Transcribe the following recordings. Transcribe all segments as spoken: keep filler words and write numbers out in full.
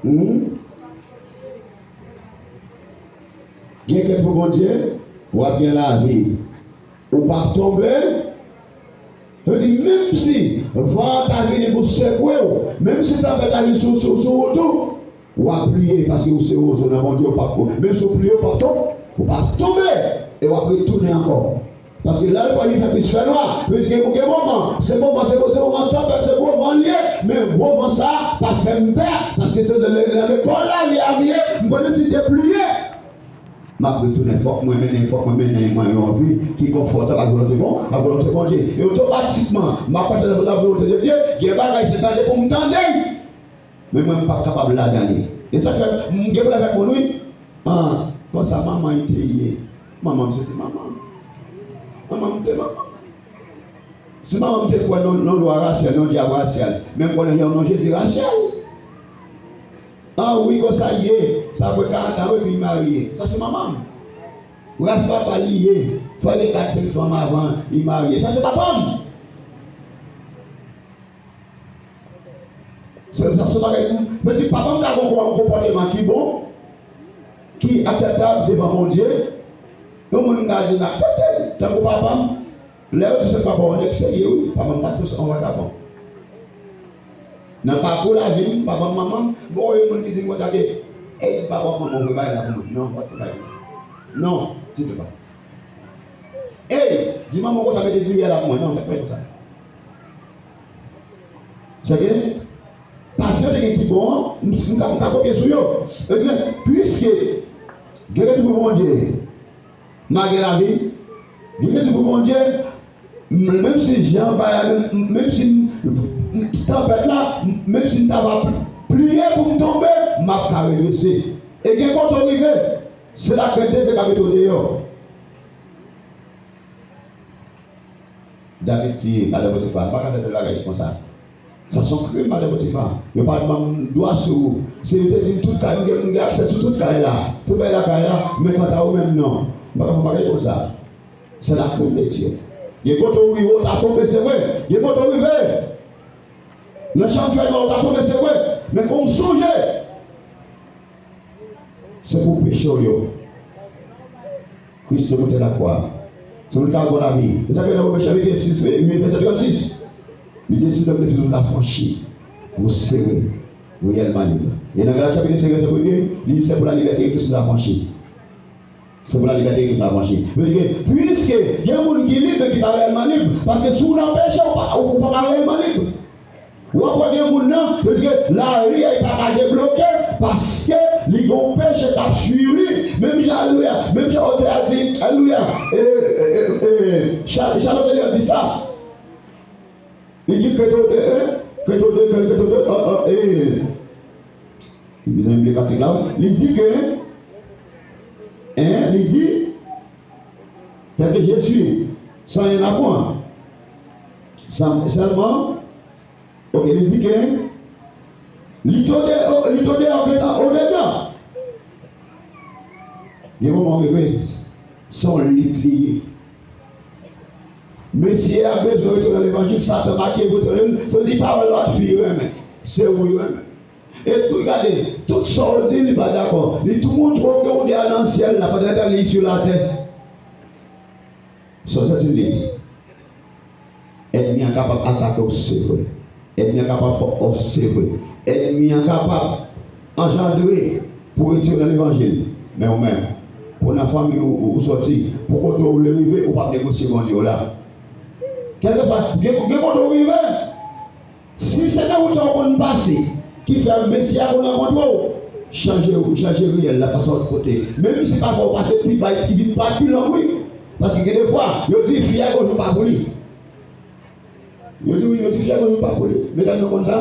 Hmm? Gen kè pou Bondye, w ap gen lavi. Ou p ap tonbe. Sa vle di, menm si van an ta vini pou sekwe w, menm si tanpèt la vin sou, sou, sou wout ou, w ap pliye, paske ou se wozo nan Bondye, ou p ap, menm si w pliye, ou p ap tonbe, ou p ap tonbe, e w ap retounen ankò. Paske lè l pral vin fè plis fènwa, vin gen, gen moman, se moman, se, se moman tanpèt, se gwo van l ye, men gwo van sa a pa fè m pè, paske se nan, nan, nan lekòl lavi a m ye, m konnen si m te pliye, m ap retounen, fòk mwen mennen, fòk mwen mennen mwen yon vi ki konfòtab ak volonte bon, ak volonte Bondye. E otomatikman, m ap mache nan volonte de Dye, gen bagay se tande pou m tande. Men mwen, m p ap kapab ladan li. E sa k fè m gen pwoblèm avèk moun, wi. Ah, konsa manman l te ye. Manman m se te manman m. Manman m te manman m. Si manman m te kwè nan, nan lwa rasyal, nan dyab rasyal, men m kwè nan yon non Jezi rasyal. Ah wi, konsa l ye. Sa fè karant an, wi, epi l marye. Sa se manman m. Ras papa l li ye. Fò l gen kat senk fanm avan li marye. Sa se papa m. Se, se, se bagay, m, mwen di, papa m ka gen yon konpòteman ki bon, ki akseptab devan Bondye. Yon moun m ka di m aksepte l, tankou papa m. Lè yo di se papa w, nèg serye wi, papa m pa t yon vagabon. Nan pakou lavi m, papa m, manman m, bon, yon moun ki di m konsa ke, ey, di papa w manman w vre bagay la pou mwen. Non, pa t vre bagay la. Non, di papa. Ey, di manman w konsa mete diri a la pou mwen. Non, pa t vre konsa. Sèke, pati yo te gen ki bon an, m, m ka, m ka kopye sou yo. Ebyen, piske gen rete pou Bondye, malgre lavi, gen rete pou Bondye, m, menm si jan bagay la, menm, menm si m, m, tanpèt la, m, menm si m ta va pl-, pliye pou m tonbe, m ap ka redrese. E gen kote w rive, se lakrent de Dye k ap mete w deyò. David tiye madan Potifa. M pa ka fè tèl bagay konsa. Sa se yon krim, madan Potifa. Yo pa t ban m dwa sou ou. Si yo te di m tout kay, m gen, m gen aksè sou tout kay la. Tout bagay lakay la. Men kanta ou menm, non. M pa ka fè yon bagay konsa. Se la crainte de Dieu. Gen kote ou rive, ou ta tonbe, se vre. Gen kote ou rive. Nan chanm fènwa, ou ta tonbe, se vre. Men kon w sonje. Se pou peche w yo Kris te moute lakwa. Se pou l ka ba w lavi. E sa k fè nan Women chapit sis, vèsè trannsis, li di, si l'homme de Christ vous affranchit, vous serez réellement libre. E nan Galat chapit senk, vèsè premye, li di, c'est pour la liberté que Christ nous a affranchis. C'est pour la liberté que Christ nous a affranchis. Vle di ke, piske gen moun ki lib, men ki pa reyèlman lib. Paske si w nan peche, ou pa, ou, ou pa ka reyèlman lib. W ap wè gen moun nan, yo di ke lari a, li pa ka debloke, paske li gen yon peche k ap swiv li. Menm jan, alelouya, menm jan otè a di, alelouya, e, e, e, e, Cha-, Charles Taylor di sa. Li di, Credo de, hein? Credo de, Credo de, euh, euh, e, li bezwen bliye kantik la, wi. Li di ke, hein, li di, tel que je suis, sans rien à point. Sans, seulement, Ok, li di ke li tonbe, li tonbe an, an, odedan. Gen moman w rive, se yon lit li ye. Mesye a bezwen retire nan levanjil, Satan make retire l, se li pawòl lòt fi renmen. Se ou yo renmen. E tout, gade, tout sa w di, li pa dakò. Li tou montre w ke ou deja nan syèl la, pandan tan li sou latè. Sa w santi l di? Ènmi an kapab atake w, se vre. Ènmi an kapab fè w, se vre. Ènmi an kapab anjandre pou retire w nan levanjil. Men ou menm, pou nan fanmi ou, ou, ou sòti, pou kote w vle rive, ou p ap negosye Bondye w la. Kèlkeswa, gen, gen kote w rive. Si se nan wout sa w konn pase, ki fè Mesi a konn rankontre w, chanje, chanje riyèl la, pase lòt kote. Menm si pafwa w pase pi ba, li vin pa pi long, wi. Paske gen de fwa, yo di fi a gon jou pa pou li. Yo di wi, yo di fi a gon jou pa pou li. Medam, nou konn sa?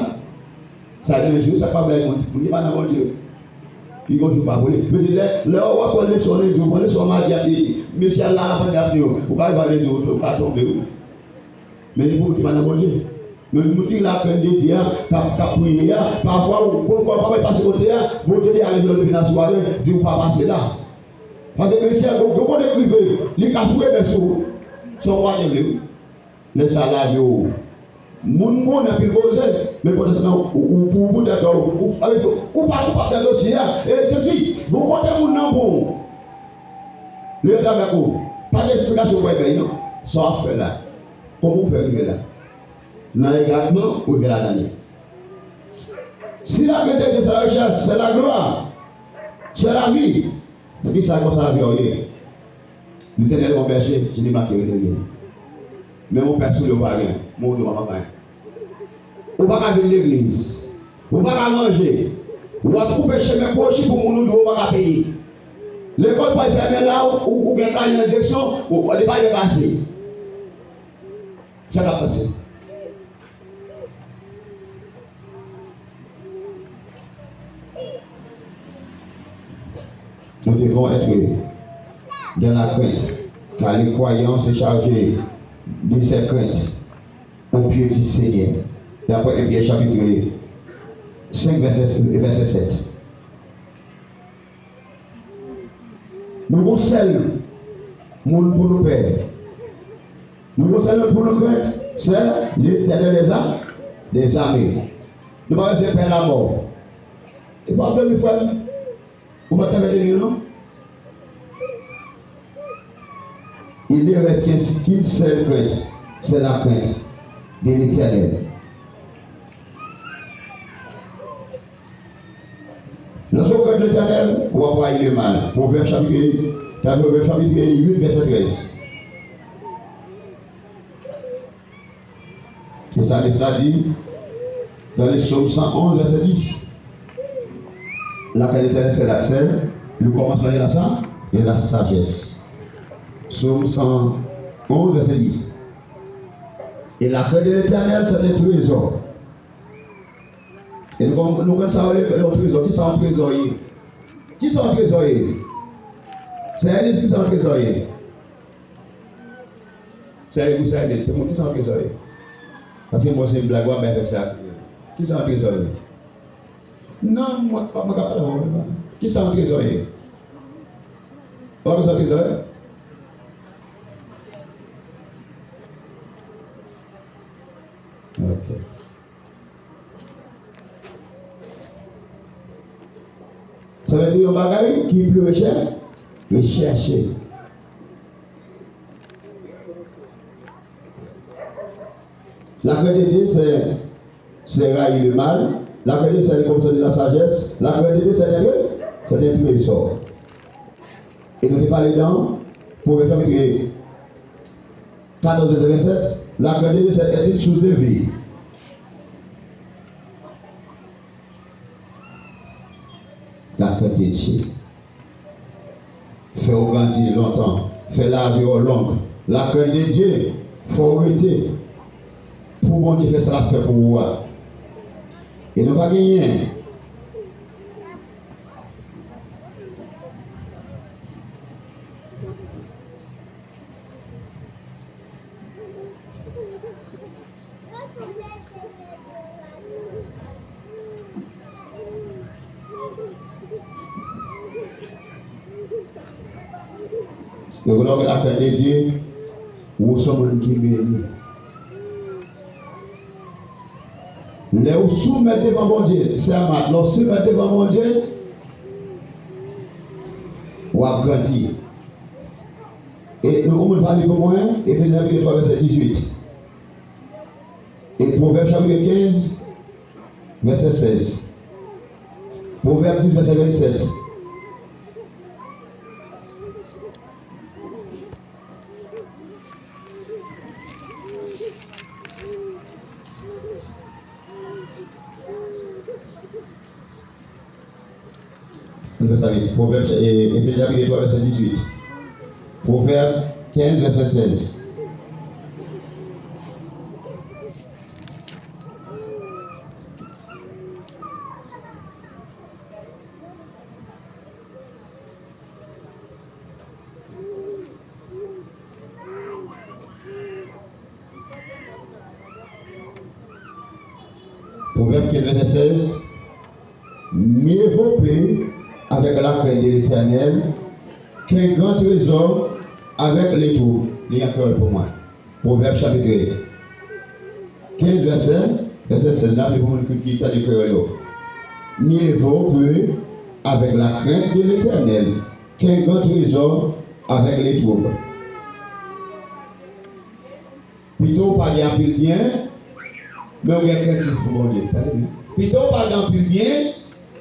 Sa gen jou, sa pa vle moun, moun ki pa nan Bondye. Li gon jou pa pou li. Yo di lè, lè w ap pran leson lendi, ou pran leson madi, ap di, mesi a la, la pandan ap di yo, ou ka rive lendi, ou, ou ka tonbe, wi. Men li pou moun ki pa nan Bondye. Men moun ki la krent de Dye a, k ap, k ap priye a, pafwa ou, kon, kon, kòman pase kote a, Bondye deja leve lòt depi nan sware, di ou pa pase la. Paske mesye a, gon, gon kote k rive, li ka foure men sou ou. San ou pa te vle, wi. Lè sa lavi w, Moun konnen anpil koze, men potansyèlman, ou, ou, ou, pou tèt ou, ou, ou, ou pa koupab nan dosye a. E se si, bon kote moun nan bon. Li ret avèk ou. Pa gen esplikasyon pou bay, non. Sa w ap fè la? Kòman w fè rive la? Nan egare, ou rive ladan li. Si la krent de Dye, c'est la richesse, c'est la gloire, c'est la vie. Poukisa konsa lavi a w ye? Letènèl yon bèje, je ne manquerai de rien. Men yon pè sou li w pa gen, men yon dlo w pa ka gen. Ou pa ka vin legliz. Ou pa ka manje. W ap koupe chemen kwochi pou moun ou dwe w pa ka peye. Lekòl pral fèmen la, ou, ou gen kane an direksyon, ou, ou, li pa depase. Sa k ap pase? Nous devons être dans la crainte, car le croyant se charge de ses craintes aux pieds du Seigneur. D'après un Pierre chapitre cinq, verset, verset sept. Nou gon sèl moun pou nou pè. Nou gon sèl moun pou nou krent, c'est l'Éternel des a-, des armées. Nou pa bezwen pè lamò. E pa dòmi, frè m. Ou pa t nan pè de li, non? Il ne reste qu'une, qu'une seule crainte, c'est la crainte de l'Éternel. Lorsqu'on craint l'Éternel, on va haïr le mal. Pwovèb chapit, Pwovèb chapit uit, vèsè trèz. Le psalmiste l'a dit dans le psaume cent onze, verset dix. La crainte de l'Éternel, c'est la, c'est le commencement de la sa-, de la sagesse. Psaume cent onze, verset dix. Et la crainte de l'Éternel, c'est un trésor. E nou konn, nou konn sa yo rele yon trezò. Kisa yon trezò ye? Kisa yon trezò ye? Seyè di kisa yon trezò ye? Seyè di, Seyè di, se moun, kisa yon trezò ye? Paske mwen se blag w ap bay avèk sa. Kisa yon trezò ye? Non, mwen pa, mwen ka pale avè w menm. Kisa yon trezò ye? Ou pa konn sa yon trezò ye? Ok. Sa vle di yon bagay ki pi rechè-, rechèche. La crainte de Dieu, c'est, c'est haïr le mal. La crainte de Dieu, c'est le commencement de la sagesse. La crainte de Dieu, c'est un, c'est un trésor. E nou te pale nan Pwovèb chapit katòz, vèsè vennsèt, la crainte de Dieu, c'est une source de vie. La crainte de Dieu. Fè w grandi lontan, fè lavi w long. La crainte de Dieu, fò w rete pou Bondye fè sa l ap fè pou ou a. E nou pa genyen. Yo vle w lakay de Dye, ou se yon moun ki beni. Lè ou soumèt devan Bondye, sè Mat, lè ou soumèt devan Bondye, w ap grandi. E yon moun va li pou mwen, Efezyen chapit twa, vèsè dizuit. E Pwovèb chapit kenz, vèsè sèz. Pwovèb dis, vèsè vennsèt. Nou fè sa vit. Pwovèb, e, Efezyen chapit twa, vèsè dizuit. Pwovèb kenz, vèsè sèz. Pwovèb kenz, vèsè sèz. Mieux vaut paix avec la crainte de l'Éternel qu'un grand trésor avec les troubles. Li ankò pou mwen. Pwovèb chapit kenz, Kenz vèsè, vèsè sèz la, pou moun ki, ki tande kreyòl yo. Mieux vaut peu avec la crainte de l'Éternel qu'un grand trésor avec les troubles. Pito w pa gen anpil byen, men w gen krentif pou Bondye. Tande byen. Pito w pa gen anpil byen,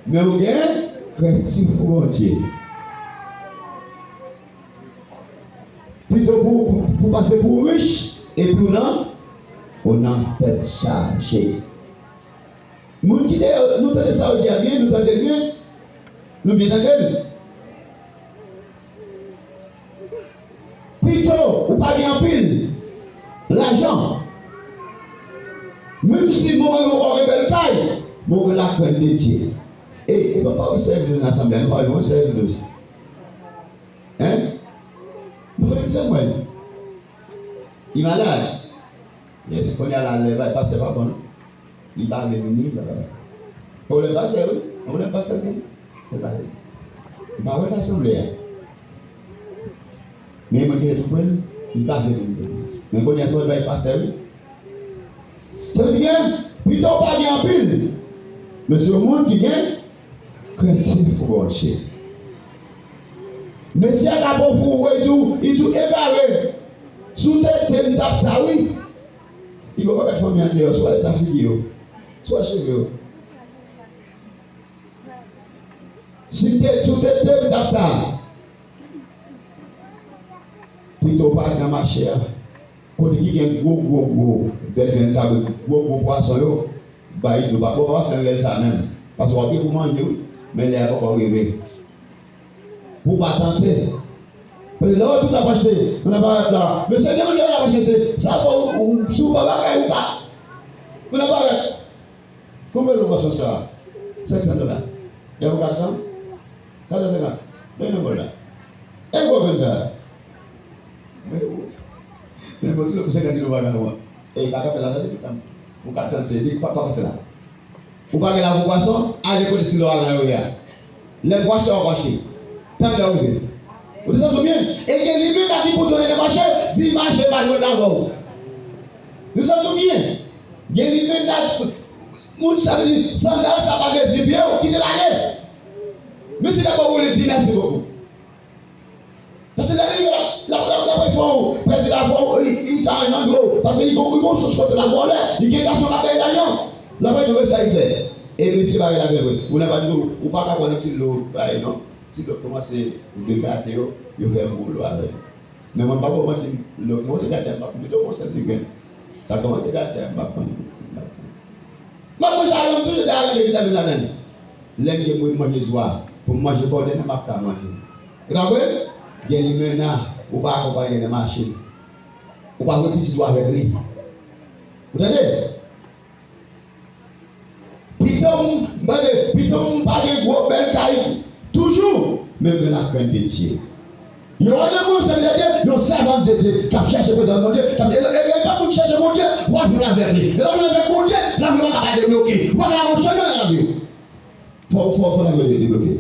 men w gen krentif pou Bondye. Pito pou, pou, pou pase pou w rich, epi w nan, w nan tèt chaje. Moun ki deyò, nou tande sa yo di a byen, nou tande l byen, nou byen tande l. Pito ou pa gen anpil lajan, menm si mwen ou gen bèl kay, mwen gen la krent de Dye. E, e pa, pa wè sèvis nan asanble a, nou pa wè sèvis. Hein? Mwen konn pito mwen. Li malad. Yes, kounye a la, lè pastè pa bon, non? Li pa vle vini, li pa vle. Pwoblèm pastè, wi. Pwoblèm pastè gen. Se pa vle. Li pa vle nan asanble a. Men mwen te tou pran, li pa vle vini legliz. Men kounye a, twòp bay pastè, wi. Sa vle di gen, pito w pa gen anpil, men se yon moun ki gen krentif pou Bondye. Mesye a ka pran fou, wi, tou, li tou egare. Si w te te m t ap ta, wi. Li gon pakèt fanmi andeyò, si w wè eta figi yo, si w wè cheve yo. Si m te, si w te te m t ap ta. Pito w pa nan mache a. Kote ki gen gwo, gwo, gwo bèl grenn kabrit, gwo, gwo pwason yo, bay dlo. Pa, pa, pa fè rèl sa menm. Paske w ap gen pou manje, wi. Men lè a poko rive. Pou w pa tante. Paske lè w tout ap achte, moun ap parèt la. Mesye, gen moun ki ap achte, se sa fò ou, ou, si w pa bagay, ou ka. Moun ap parèt. Konbyen lou pwason sa a? Senk san dola. Yon kat san? Kat san senkant. Men nan bòl la. E gwo grenn sa a. Men ou, men bon, ti lou pou senkant kilo pa nan ou an. E pa kanpe la, tande, ti fanm. Ou ka tante, di, pa, pa pase la. Ou pa gen lakou pwason, ale kote ti lou a nan yo ye a. Lè pou achte, w ap achte. Tan lè w rive. Ou te santi w byen? E gen li menm la ki pou tounen nan mache, di mache pa jwenn avè w. Ou santi w byen? Gen li menm la, moun sa li, sandal sa pa vle di pye w, kite l ale. Men si ta ba w li di mèsi bokou. Paske lè li la, la, la, la, la, fò w pèdi la, fò w, li, li ta nan dlo. Paske li gon, li gon sous kote la vòlè, li gen gason k ap bay lajan. La bay nou sa li fè. E mesye bagay la vre vre. Ou nan pa di ou pa ka pran ti dlo, bay non. Ti dlo kòmanse vle gate yo, yo fè yon gwo dlo avè l. Men mwen pa bon manti, lè w kòmanse gate a, m ap pito pran sèl ti grenn. Sa kòmanse gate a, m ap pran, m ap pran. M ap pran sa yo, m toujou ta rande vitamin ladan l. Lè m gen mwen manje swa, pou m manje kòden nan m ap ka manje. E pa vre? Gen limena, ou pa akonpaye nan mache. Ou pa voye pitit ou avèk li. Ou tande? Pito m, tande, pito m pa gen gwo bèl kay toujou, men m gen lakrent de Dye. Yon wè de moun, sèvitè de Dye, yon sèvant de Dye, k ap chèche prezans Bondye, k ap, e, e, e pa moun chèche Bondye, w ap jwenn avèk li. E lè w jwenn avèk Bondye, lavi w pa ka pa debloke. Ou pa ka pa gon chemen nan lavi w. Fò, fò, fò lavi w debloke.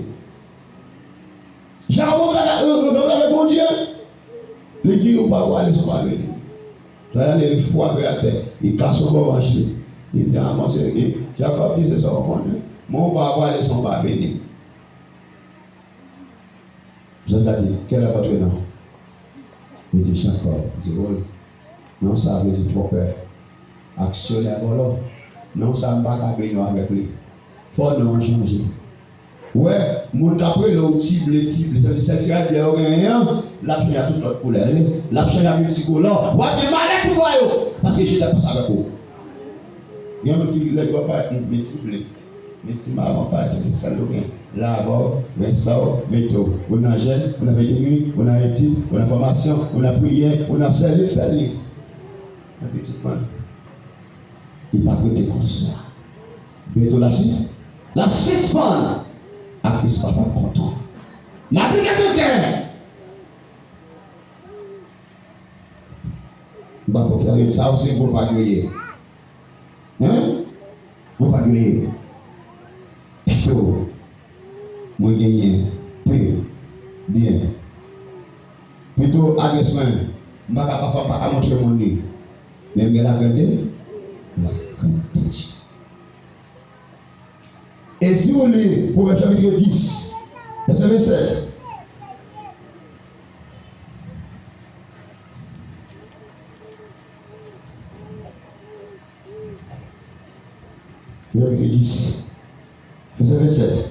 Jan w ap rankontre avèk Bondye, li di ou pa prale san w pa beni. Lè l ale, li frape atè, li kase yon bò manch li. Li di, a, monchè, e, Jakòb di se sa w konnen. Men ou pa prale san w pa beni. Zòt la di, quel est votre nom? Li di, Jakòb. Li di, o, non sa vle di twonpè. Aksyonè vòlò. Non sa m pa ka beni w avèk li. Fò non an chanje. Wè, moun k ap rele w Tible, Tible, sa vle di sèl ti rad blè yo genyen an, l ap chanje a tout lòt koulè, tande? L ap chanje a miltikolò. W ap gen malè pou vwa yo, paske Jezi ap pase avèk ou. Gen moun ki lè yo ap parèt, men Tible, men ti mawon ap parèt, se sèl yo gen. Lavò, Vensaw, Meto. Ou nan jèn, ou nan veye de nwi, ou nan etid, ou nan fòmasyon, ou nan priyè, ou nan sèvi, sèvi. Men pitit mwen, li p ap rete konsa. Byento la si, l ap sispann. Akris papa kontan. N ap pike tout kè. M pa poko ret sa, ou se gwo fag yo ye. Hein? Gwo fag yo ye. Pito mwen genyen pe byen. Pito adrès mwen, m pa ka, pafwa m pa ka montre moun li. Men m gen lakrent de, E si w li Pwovèb chapit dis, vèsè vennsèt. Pwovèb dis, vèsè vennsèt.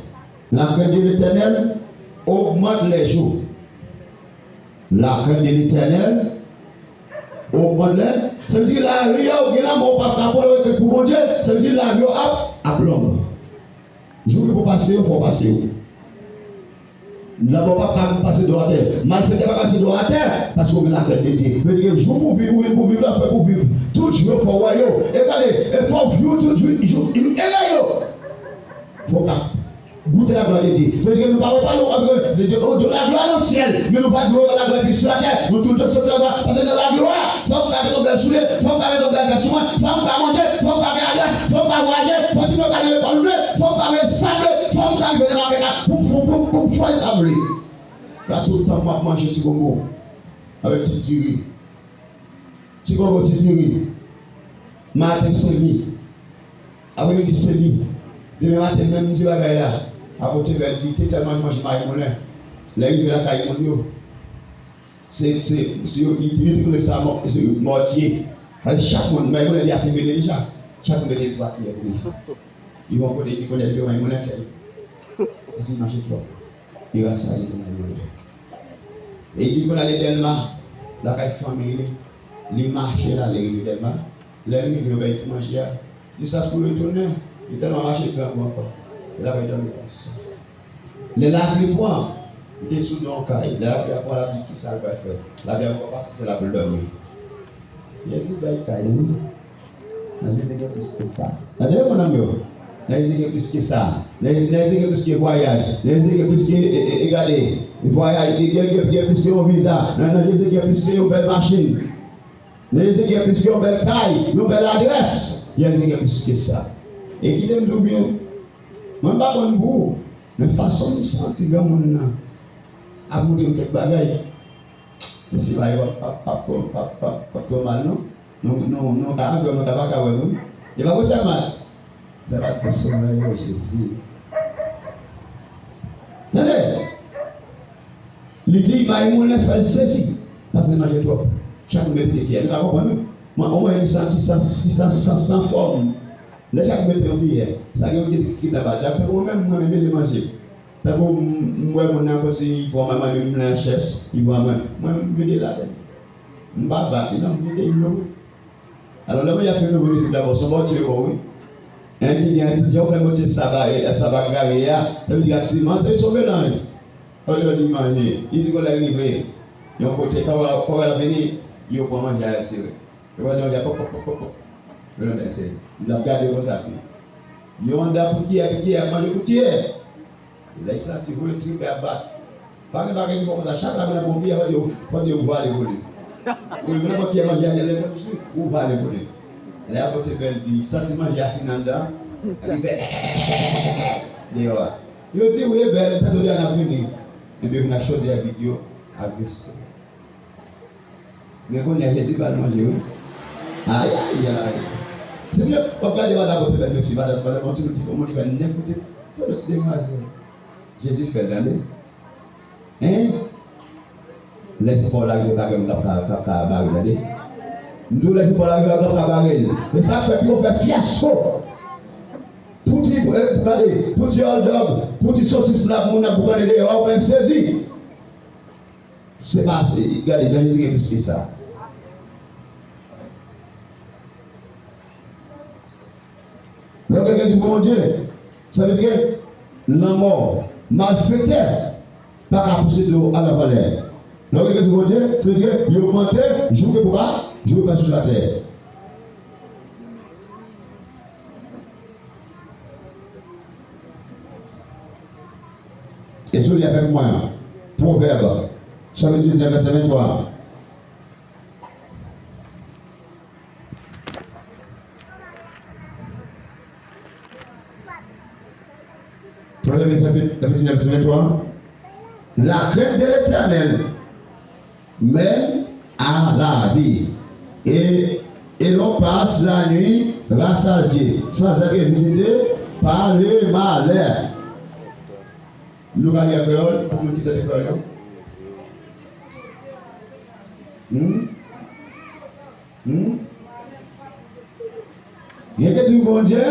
La crainte de l'Éternel augmente les jours. La crainte de l'Éternel augmente les. Sa vle di lavi a, ou gen lanmou, ou p ap ka pran retrèt pou Bondye, sa vle di lavi a ap, ap long. Jou ki pou pase yo, fò w pase yo. Lanmò p ap ka pase dò atè. Malfektè p ap pase dò atè, paske w gen lakrent de Dye. Men gen jou pou viv, ou vin pou viv la, fè pou viv. Tout jou yo fò w wè yo. E gade, e fò w viv tout jou, jou, e yo. Fò w ka goute la gloire de Dieu. Sa vle di ke nou pa wè pa nou ap de, de, de la gloire dans le ciel. Men nou pa dwe wè la gloire sur la terre. Nou toultan soti anba, paske nan la gloire, fò m ka met yon bèl soulye, fò m ka met yon bèl vès sou mwen, fò m ka manje, fò m ka gen adrès, fò m ka vwayaje, fò timoun yo ka gen lekòl vle, fò m ka gen sa m vle, fò m ka rive nan makèt la, pou m, pou m, pou m, pou m chwazi sa m vle. La tout tan m ap manje ti bonbon avèk ti diri. Ti kòkòt, ti diri. Maten se li. Apremidi se li. Demen maten menm ti bagay la. Apot Pè di te tèlman manje mayi moulen. Lè rive lakay moun yo, se, se, se yo, li, li rele sa mò-, se mòtye. Sa vle di chak moun, mayi moulen li a fin mele deja. Chak moun mete twa kiyè pou li. Li gon kote, li di kounye a li gen mayi moulen kèy. Paske li manje twòp. Li rasazi pou mayi moulen. E li di pou l ale Dèlma, lakay fanmi li, li mache l ale rive Dèlma. Lè l rive, yo bay ti manje a. Distans pou yo tounen, li tèlman mache grangou ankò. E l ap dòmi konsa. Lè lapli pran, li te sou do yon kay. Lè lapli a pran, l ap di kisa l pral fè. Lapli a poko pase, se la pou l dòmi. Jezi bay kay li. Nan Jezi gen plis ke sa. Tande, mon ami yo. Nan Jezi gen plis ke sa. Nan Jezi, nan Jezi gen plis ke vwayaj. Nan Jezi gen plis ke, e, e, e, gade, vwayaj. Gen, gen, gen plis ke yon viza. Nan, nan Jezi gen plis ke yon bèl machin. Nan Jezi gen plis ke yon bèl kay, yon bèl adrès. Nan Jezi gen plis ke sa. E kite m di w byen, mwen m pa konn pou ou, men fason m santi granmoun nan ap montre m kèk bagay, men se pa, pa, pa, pa, pa, pa, pa twò mal, non. Nou, nou, nou ka antre, nou ka pa ka wè moun. E pa pou sa mal. Sa pa pou sovè yo, Jezi. Tande! Li di, mayi moulen fè l sezi. Paske l manje twòp. Chak moun mete de kiyè. Nou ka konprann, wi. Mwen, omwen, yon san ki san, ki san, san, san fòm. Lè chak moun mete yon kiyè, sa gen yon ki, ki nan baz la. Tankou mwen menm, mwen menm, mete manje. Tankou m, m wè moun nan konsi, bon, mwen menm, m nan chèch, li pran mwen. Mwen, m vide ladan. M pa bat li, non, m vide dlo. Alò, lè mwen ap fè nouvo mizik la, bon, se yon bòtye yo, wi. Enki gen ti jan, ou fè bòtye sa ba, e, sa ba gare a, sa vle di ak siman, se yon melanj. Sa vle di manje. Li di, kon lè l rive yon kote, kòwè, kòwè l ap vini, yo pran manje a, yo sere. Yo pran manje a, pòp, pòp, pòp, pòp, pòp. Yo nan sere. L ap gade yo konsa, pi. Yo anndan pou kiyè, pou kiyè, ap manje pou kiyè. Lè l santi vre trip ap bat. Pa gen bagay ki fè konsa, chak lè moun nan pran kiyè, fò di yo, fò di yo vale pou li. Ou menm pran kiyè manje a, lè l fè bouch li, ou vale pou li. Lè apot Pè di, li santi manje a fin anndan, li fè deyò a. Yo di, wi, e bèl, tande deyò a n ap vini. Epi yo vin ak chodyè vid yo, ak veso. Men kounye a Jezi ba l manje, wi. Ayayay! Si w ap gade madanm apot Pè, mesye, madanm, madanm, yon timoun ki fè, yon moun ki fè nèf pitit, fè yon ti demwazèl. Jezi fè l, tande. Hein? Lè jou pa w la rive, pa gen moun k ap ka, k ap ka bare l, tande. M di w, lè jou pa w la rive, pa gen moun k ap ka bare l. Men sa k fè, pou yo fè fyasko. Tout ti, eh, gade, tout ti hot dog, tout ti sosis la, moun ap boukannen deyò a, ou pa sezi. Se pa, gade, nan Jezi gen plis ke sa. Lè w gen Jezi pou Bondye, sa vle di ke lanmò, malfektè pa ka posede w alavalè. Lè w gen Jezi pou Bondye, sa vle di ke li ogmante jou ke pou pa, jou ke pa sou latè. E sou li avèk mwen, Pwovèb, chapit diznèf, vèsè venntwa. Pwovèb, chapit, chapit diznèf, vèsè venntwa. La crainte de l'Éternel mène à la vie, et, et l'on passe la nuit rassasié, sans être visité Pale malè. Nou ka li an kreyòl pou moun ki tande kreyòl yo? Hmm? Hmm? Gen ki di Bondye,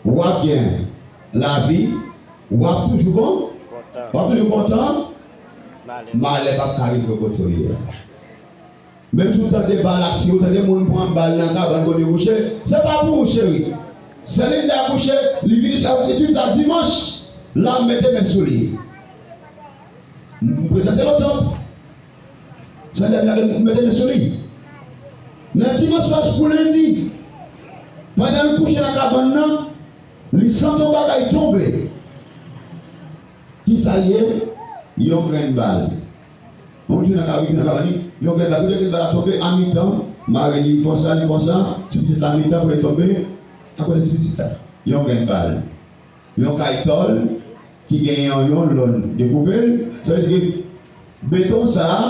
w ap gen lavi, w ap toujou bon, w ap toujou kontan, malè p ap ka rive kote w ye a. Menm si w tande bal ap tire, w tande moun pran bal nan kabann kote w kouche, se pa pou ou, cheri. Sè Linda kouche, li vini travay etid la dimanch, la m mete men sou li. M prezante l o tanp. Sè Linda mete men sou li. Nan dimanch swa pou lendi, pandan l kouche nan kabann nan, li santi yon bagay tonbe. Kisa l ye? Yon grenn bal. Yon jou nan ka, wi, nan ka, wi, yon grenn bal. Kote grenn bal la tonbe, a mitan, mare li konsa, li konsa, ti pitit la mitan pou li tonbe, a kote ti pitit la. Yon grenn bal. Yon kay tòl ki gen yon, yon lòn dekoupe l, sa vle di ke beton sa a,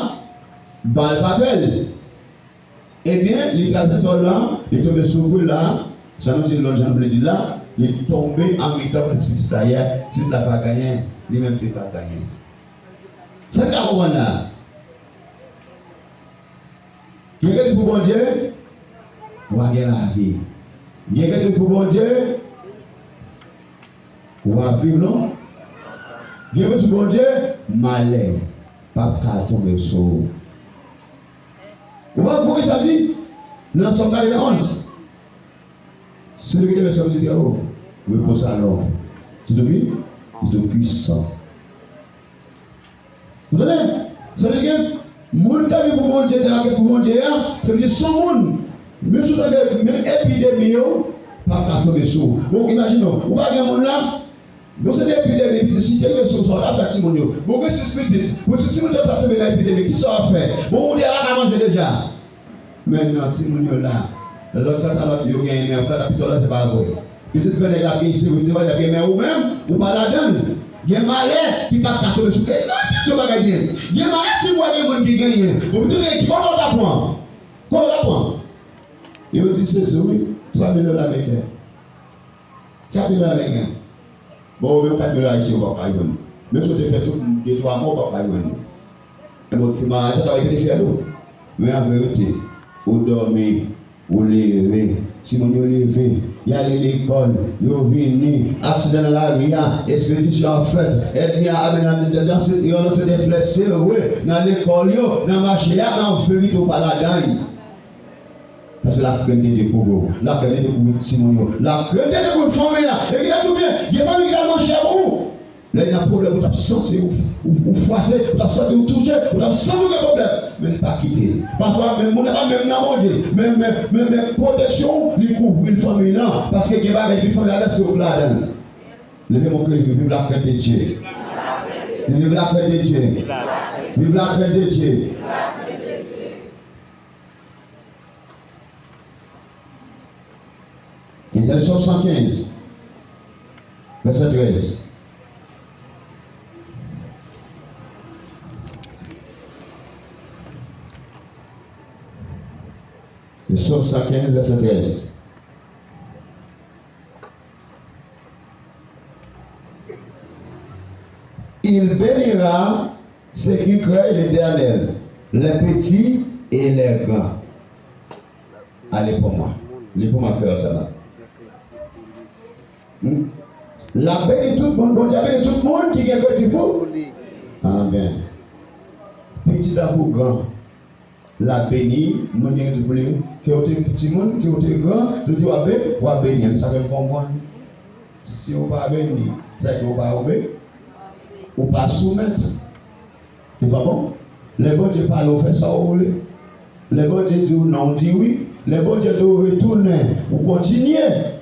bal pa pè l. Ebyen, li travèse tòl la, li tonbe sou kwi la, sa nou di lòn, jan nou vle di la, li tonbe an mitan pou ti pitit la yè, ti pitit la pa gen anyen, li menm tou li pa gen anyen. Sa n ka konprann la? Gen kretyen pou Bondye, w a gen lavi. Gen kretyen pou Bondye, w a viv non. Gen kretyen pou Bondye, malè p ap ka tonbe sou ou. Ou konprann poukisa l di nan Sòm katrevenn onz, se li ki te fè Sòm di, oh, repo sa lòm, se tou pi, se tou pwisan. Ou tande? Sa vle di ke moun k ap viv pou Bondye, k ap viv pou Bondye a, sa vle di se yon moun, menm si w tande, menm epidemi yo, p ap ka tonbe sou ou. Bon, imajine w, ou pa gen moun la, Gon seri de epidemi, si te gen sou sa, w t ap fè ak timoun yo. Bon, gen sis pitit. Bon, si timoun yo t ap tonbe nan epidemi, kisa w ap fè? Bon, ou deja pa ka manje deja. Men non, timoun yo la. Lòt kanta lòt yo gen men, kanta pito lòt se pa vre. Pitit grannèg la ap gen siro, pitit vwazin ap gen men, ou menm, ou pa ladan l. Gen malè ki p ap ka tonbe sou ou. E non, tout bagay byen. Gen malè timoun gen moun ki genyen. Bon, pitit gen ki kote w ta pran? Kote w ta pran? Yo di se sou, wi, twa mil dola ameriken. Kat mil dola ameriken. Bon, ou menm kat mil dola ayisyen ou p ap ka jwenn. Menm si w te fè tout de twa mwa, ou p ap ka jwenn li. Bon, ki maladi sa ta rete fè dou. Men an verite, ou dòmi, ou leve, timoun yo leve, y ale lekòl, yo vini, aksidan nan lari a, ekspedisyon ap fèt, ènmi a ap nan, nan, nan, yo lanse de flèch, se vre, nan lekòl yo, nan mache a, men an verite ou pa ladan l. Paske lakrent de Dye kouvri w. Lakrent de Dye kouvri timoun yo. Lakrent de Dye kouvri fanmi an. E ki ta tou byen, gen fanmi ki ta nan chè pou ou. Lè gen pwoblèm, ou t ap santi ou, ou, ou fwase, ou t ap santi ou touche, ou t ap santi ou gen pwoblèm. Men li pa kite l. Pafwa, men moun nan pa menm nan Bondye. Men, men, men, men pwoteksyon, li kouvri l fanmi lan. Paske gen bagay ki fanmi ladan, se ou k ladan l. Leve men w, kriye, vive la crainte de Dieu. Vive la crainte de Dieu. Vive la crainte de Dieu. Gen Sòm san kenz, vèsè trèz. Sòm san kenz, vèsè trèz. Il bénira ceux qui craignent l'Éternel, les petits et les grands. Allez pour moi. Li pou mwen kreyòl sa la. Hmm? L ap beni tout moun, Bondye ap beni tout moun ki gen krentif pou li. Amèn. Piti tankou gran. L ap beni moun ki gen krentif pou li. Ke w te timoun, ke w te gran, jodi w ap beni, w ap beni. Sa fè m konprann. Si w pa beni, sa vle di w pa obe, ou pa soumèt. Se pa bon? Lè Bondye pale, w fè sa w vle. Lè Bondye di w non, w di wi. Lè Bondye di w retounen, ou kontinye.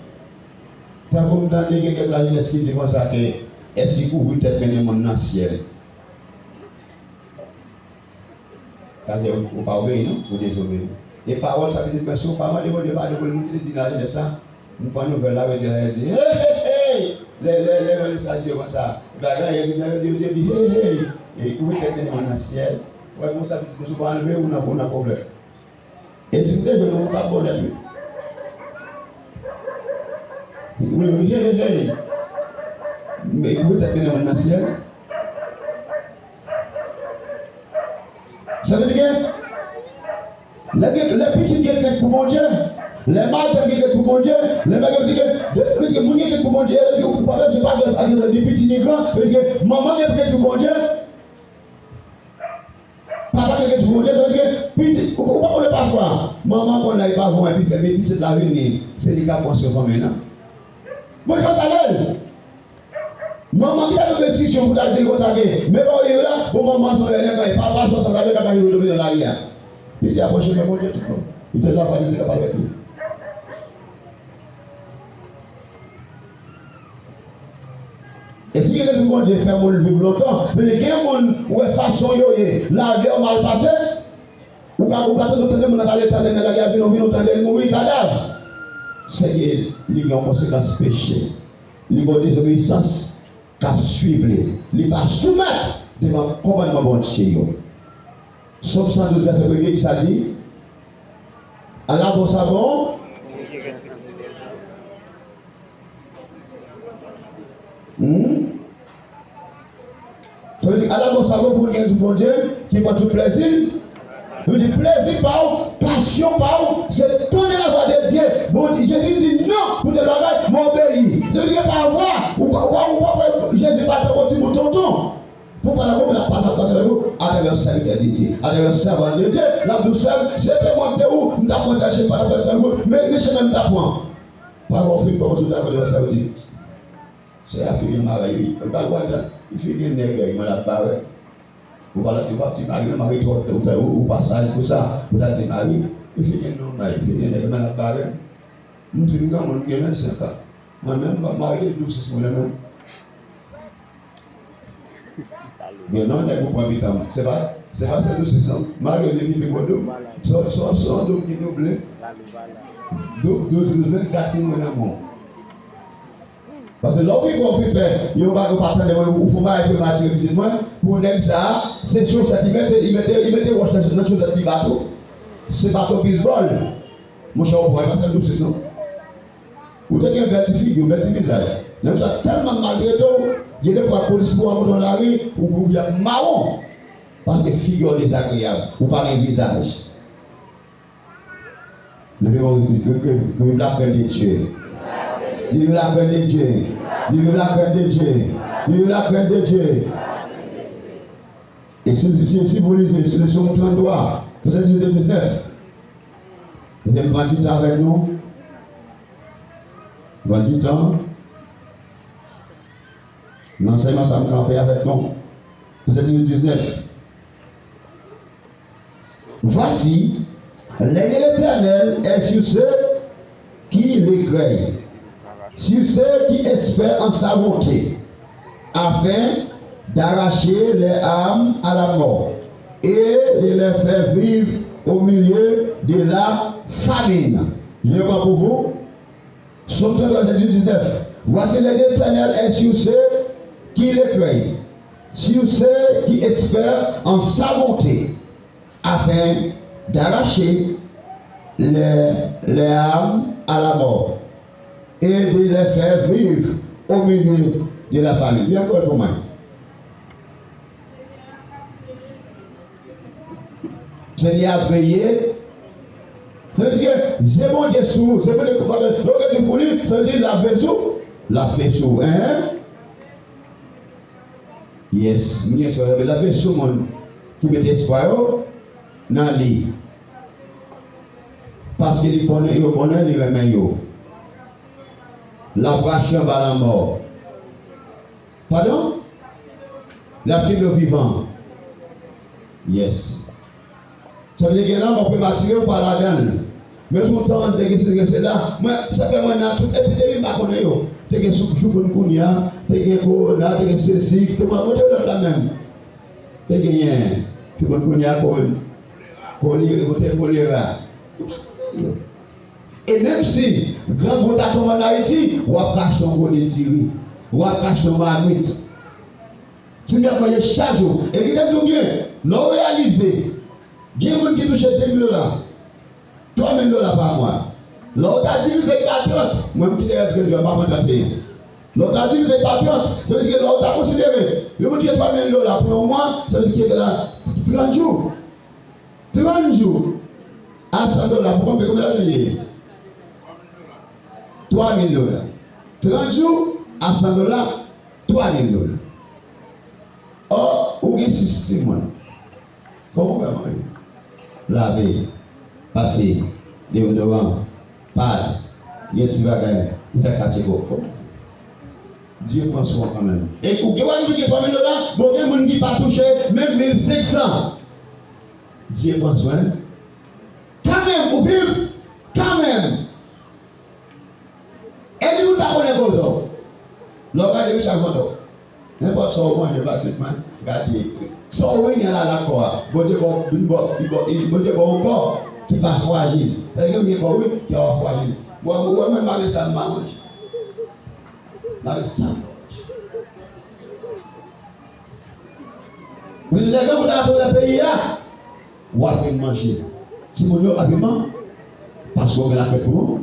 Tankou m tande gen kèk lajenès ki di konsa ke, èske kouvri tèt mennen moun nan syèl? Sa vle di ou pa obeyi non, ou dezobeyi. E pawòl sa pitit mwen, si w pa mande Bondye padon pou l, moun ki te di nan lajenès la, m pran nouvèl la, yo di, yo di, hey, hey, hey! Lè, lè, lè evanjelis la di yo konsa, bagay, yo di, yo di, yo di, hey, hey! E kouvri tèt mennen mwen nan syèl. Wè, konsa pitit mwen, si w pa anlve, ou nan, ou nan pwoblèm. E si m te jwenn ou, ou t ap bon nèt, wi. Wi, wi, hey, hey, hey! men ki poutèt mennen moun nan syèl. Sa vle di ke lè gen, lè pitit gen krent pou Bondye, lè madanm gen krent pou Bondye, lè madanm gen, depi ke moun gen krent pou Bondye, epi ou pa bezwen pa gen, ni piti ni gran, epi ke manman gen krent pou Bondye, papa gen krent pou Bondye, sa vle di ke pitit, ou, ou pa konnen pafwa, manman konn la, li pa bon, epi, epi pitit la vini, se li k ap pran swen fanmi nan. Bondye pa save l. Manman ki ta pran desizyon pou ta di l konsa ke, men kòman w ye la, bon, manman se yon nèg, papa se yon sanzave k ap mache domine nan lari a. Pitit ap pran chemen Bondye tout bon. Li te la pa di l te ka pale avèk li. E si gen rezon Bondye fè moun viv lontan, men gen moun ou wè fason yo ye, lavi yo mal pase, ou ka, ou ka tande, tande moun nan ka ale tande nan lari a, vin, vin, ou tande l mouri, kadav. Sèke li gen yon konsekans peche. Li gen yon dezobeyisans k ap swiv li. Li pa soumèt devan kòmandman Bondye yo. Sòm san douz, vèsè premye, ki sa di? Ala bon sa bon. Hmm? Sa vle di, ala bon sa bon pou moun gen di Bondye, ki pran tout plèzi. Sa vle di, plèzi pa w, pasyon pa w, se tande lavwa de Dye. Bon, Jezi di non pou tèl bagay, mwen obeyi. Sa vle di, pa vwa, ou pa, ou pa, ou pa kwè Jezi pa tankou ti bout tonton. Pou pale avè w, l ap pale, pale avè w atravè sèvitè de Dye, atravè sèvant de Dye. L ap di w, sè m, si se te mwen ki te ou, m t ap mwen tèl chemen, m pa t ap fè tèl wout, men, men chemen m t ap pran. Pafwa w fin pran, w fin dakò de sa w di. Sè a fin gen mari, wi. Li pa gwal jan, li fin gen nèg, mwen l ap bare. Ou pa, ou pa di mari, non, mari twò, ou, ou, ou pa saj pou sa. Ou ta di mari, li fin gen nonm, li fin gen nèg, mwen l ap bare. M fin granmoun, m gen vennsenk an. Mwen menm, m pa marye, doub sis mwen menm. Gen non nèg ou pran mitan. Se pa, se pa sèl doub sis non. Marye li pi gwo doub. Se, se, se yon doub ki double. Doub, douz, douz, vennkat ki mouri nan men w. Paske lè w fin fè, w fin fè yon bagay ou pa tande, mwen, ou fè yon bagay prematire pitit mwen, pou nèg sa a, se chofè ki mete, li mete, li mete wòch nan, nan chofè li bato. Se bato bizbòl. Monchè, ou pran, e pa sèl doub sis non. Ou te gen bèl ti figi, bèl ti vizaj. Nèg sa tèlman maltrete w, gen de fwa polis pou rankontre w nan lari, ou, ou ap mawon. Paske figi w dezagreyab, ou pa gen vizaj. Leve men w, ke, ke, ke viv la crainte de Dieu. Vive la crainte de Dieu. Vive la crainte de Dieu. Vive la crainte de Dieu. E si, si, si vous lisez, si le Psaume trente-trois, verset dix-huit et dix-neuf, Ebyen, m pran ti tan avèk nou. Pran ti tan. Nan ansèyman sa, m kanpe avèk nou. Vèsè dizuit diznèf. Voici, l'œil de l'Éternel est sur ceux qui le craignent, sur ceux qui espèrent en sa bonté, afin d'arracher les âmes à la mort et de les faire vivre au milieu de la famine. Je reprends pour vous. Psaume trente-trois, verset dix-neuf. Voici, l'œil de l'Éternel est sur ceux qui le craignent, sur ceux qui espèrent en sa bonté, afin d'arracher les, les âmes à la mort et de les faire vivre au milieu de la famine. Li ankò pou mwen. Senyè a veye. Sa vle di ke zye Bondye sou ou, zye Bondye konpare, lè w gen pou li, sa vle di l ap veye sou, l ap veye sou ou. Enhen. Yes, m gen sa, l ap veye sou moun ki mete espwa yo nan li. Paske li konnen yo konnen li renmen yo. L ap rache anba lanmò. Padon? L ap kenbe w vivan. Yes. Sa vle di gen lanmò prematire ou pa ladan l. Men sou tan te gen se, te gen se la. Mwen, sa fè mwen nan tout epidemi m pa konnen yo. Te gen sou, chikungunya, te gen kowona, te gen sesi, te mwen, mwen te lòt la menm. Te genyen chikungunya, kowon-, kolera, mwen te kolera. E menm si grangou ta tonbe ann Ayiti, w ap ka achte yon gode diri. W ap ka achte yon mamit. Timoun yo ap manje chak jou. E kite m di w byen, lè w reyalize, gen moun ki touche de mil dola, twa mil dola pa mwa. Lè w ta divize l pa trant, mwen m kite rès kredi a, m pa pran trannteyen. Lè w ta divize pa trant, sa vle di ke lè w ta konsidere yon moun ki gen twa mil dola pou yon mwa, sa vle di ke la trant jou. Trant jou a san dola, pou konbyen, konbyen lajan li ye? Twa mil dola. Trant jou a san dola, twa mil dola. Ò, ou gen sis timoun. Fòk ou fè manje. Lave, pase, deodoran, pad, gen ti bagay, e sa k pa tcheke w. Dye pran swen w kanmenm. E ou gen, w gen twa mil dola, bon, gen moun ki pa touche menm mil senk san. Dye pran swen. Kanmenm, ou viv kanmenm. Epi moun pa konnen koze w. Lè w gade Richard Fantôme, nenpòt sa w manje, Patrick, man, gade sa w renmen la lakò a. Bondye ba w, vin ba w, li ba w, li, Bondye ba w yon kò ki pa frajil. Paske gen moun gen kò, wi, ki pa frajil. Mwen, mwen, mwen, m pa gen sa m pa manje. M pa gen sa m pa manje. Men lè grangou ta atake peyi a, w ap vin manje. Timoun yo ap vin man-, paske w gen lakrent pou ou.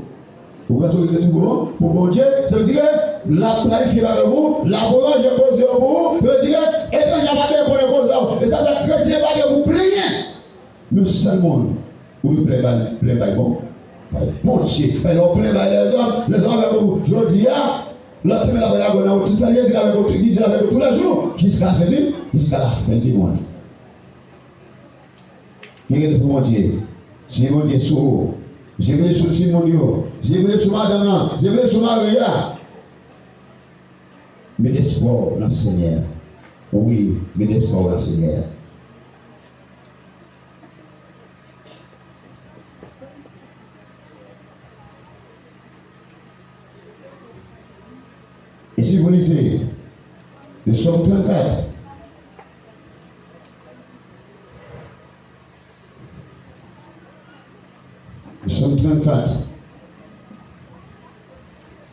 Ou gen lakrent pou ou, pou Bondye, sa vle di ke l ap planifye bagay pou ou, l ap ranje koze yo pou ou, sa vle di ke etranje a pa bezwen konnen koze w. E sa fè kretyen pa gen pou plenyen. Yon sèl moun ou dwe plenn bay, plenn bay bon, bay Bondye. Paske lè w plenn bay lèzòm, lèzòm avèk ou jodi a, lòt semèn l ap lage w nan yon ti sèl, Jezi avèk ou, Jezi avèk ou toulejou, jiska lafen di, jiska lafen di mond. Gen rete pou Bondye. Si Bondye sou ou, si Bondye sou timoun yo, si Bondye sou madanm nan, si Bondye sou mari a, met espwa w nan Senyè a. Wi, met espwa w nan Senyè a. E si vous lisez le psaume trannkat, Psaume trannkat,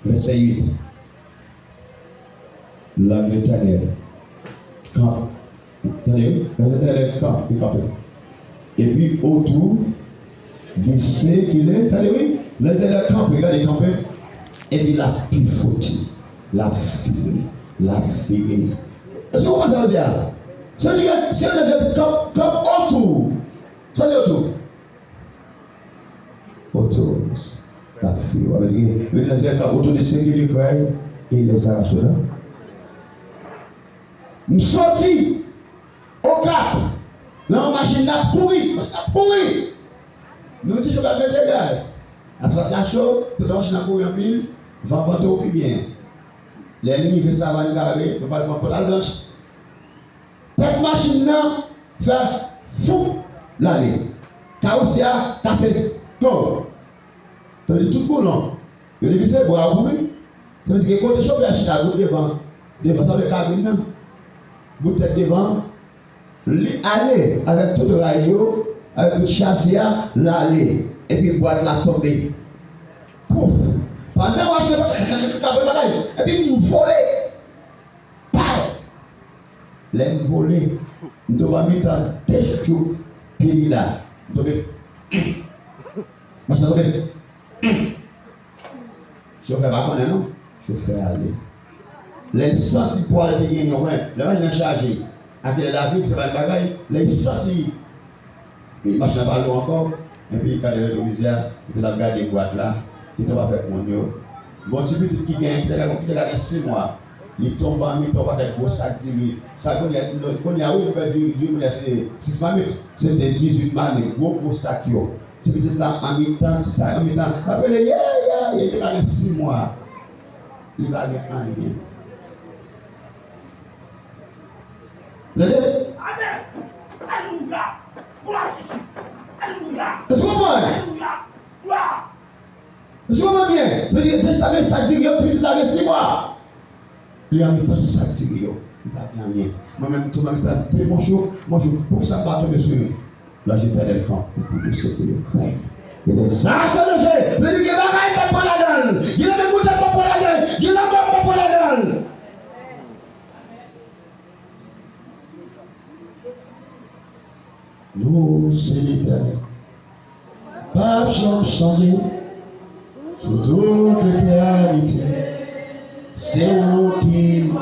vèsè uit. L'ange de l'Éternel campe. Tande, wi. L'ange de l'Éternel kanpe, li kanpe. Epi otou de se ki le, tande, wi. L'ange de l'Éternel kanpe, gade, kanpe. Epi l ap pifoti, l ap vire, l ap vire. Èske w konprann sa m di a? Sa vle di, se yon lanje k ap, k ap otou. Sa vle di otou. Otou. L ap vire. Sa vle di, yon lanje k ap otou de se ki le krèy e lèzaj de la. M soti Okap, nan yon machin n ap kouri, machin ap kouri. Nou di chofè a mete gaz. Asfalt la cho, tout machin ap kouri anpil, van vante w pi byen. Lè n rive Savann Kare, nou pral pran Pòtalblanch. Tèt machin nan fè foup, l ale. Kawousye a kase tou. Sa vle di tout boulon yo devise, bwa a pouri. Sa vle di ke kote chofè a chita, bout devan, devan sa vle kabin nan, bout tèt devan, li ale avèk tout ray yo, avèk tout chasi a, l ale. Epi bwat la tonbe. Pouf! Pandan machin nan t ap fè bagay, epi m vole. Paw! Lè m vole, m tonbe anmitan de tchouk pye li la. M tonbe. Machin nan tonbe. Chofè pa konnen non. Chofè ale. Lè l santi pwa l te genyen, w konnen, lè machin nan chaje, ak lè l ap vide, se pa menm bagay. Lè l santi Epi machin nan pa lou ankò, epi gade retwovizè a, epi l ap gade bwat la, ki tonbe avèk moun yo. Gon ti pitit ki gen, ki te ka, ki te ka gen sis mwa, li tonbe anmitan yon pakèt gwo sak diri. Sa kounye a, kounye a, wi, nou fè diri, diri kounye a se sis mamit. Se te dizuit mamit, gwo, gwo sak yo. Ti pitit la anmitan, ti sa anmitan. L ap rele, ye, ye, ye, li te ka gen sis mwa. Li pa gen anyen. Tande? Amèn. Alelouya. Glwa a Jezi. Alelouya. Èske w konprann? Alelouya. Glwa. Èske w konprann byen? Sa vle di, men sa, men sa diri yo, ti pitit la gen sis mwa. Li anmitan sa diri yo. Li pa gen anyen. Mwen menm tou, mwen menm, tande, monchou, monchou, poukisa m pa tonbe sou li? L'ange de l'Éternel campe pour tous ceux qui le craignent. Et les anges de Dieu, men gen bagay m p ap pran ladan l. Gen lanmè moutad m p ap pran ladan l. Gen lanmò m p ap pran ladan l. Nou se Letènèl. P ap janm chanje. Pou tout letènite. Se ou ki